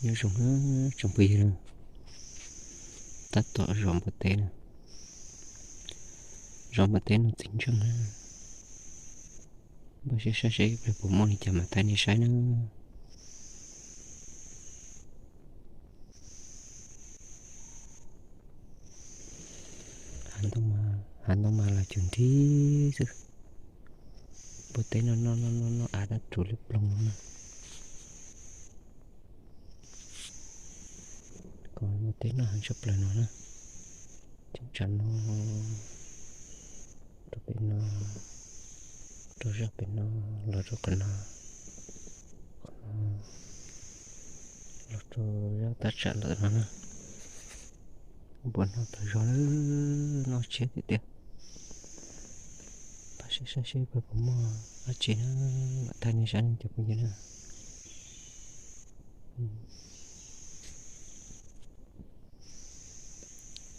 Nyob zoo na tsoom phooj ywg na, tab tom zov npua teb na. Zov npua teb no txiv ntseej na. Npaj siab saib seb ib pliag puas muaj li cas mam thaij nej saib na. Hav ntoo mas los cuag nthi xwb. Npua teb no noj noj noj av tab ruv li ploog no na. Kom npua teb noj heev tshaj plaws no na. Cheem tsam no rau pem no, rau zaj pem no, los rau qhov no, qhov no, los rau zaj tab tsam lawm no na. Npua noj tag zog na, noj tshiab tiag tiag. Npaj siab saib seb puas muaj dab tsi na, mam thaij nej saib cov phooj ywg na.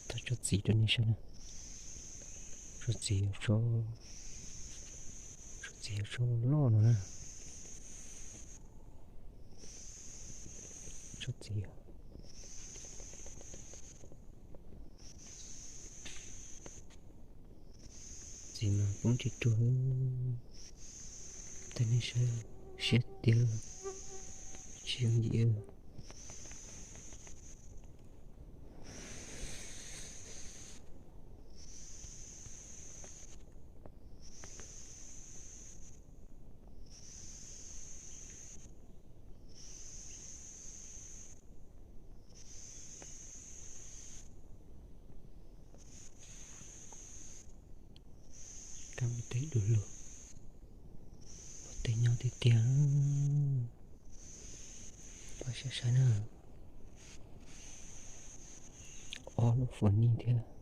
Thaij tsob txiv rau nej saib na. Tsob txiv, tsob txiv yog tsob loj loj no na. Tsob txiv, txiv mas poob ris ruag, thaij nej saib, siab tiag, tsis yooj yim. Kab npua teb du lug, npua teb nyob tiag tiag. Pab siab saib na, ob lub fus nij thiab.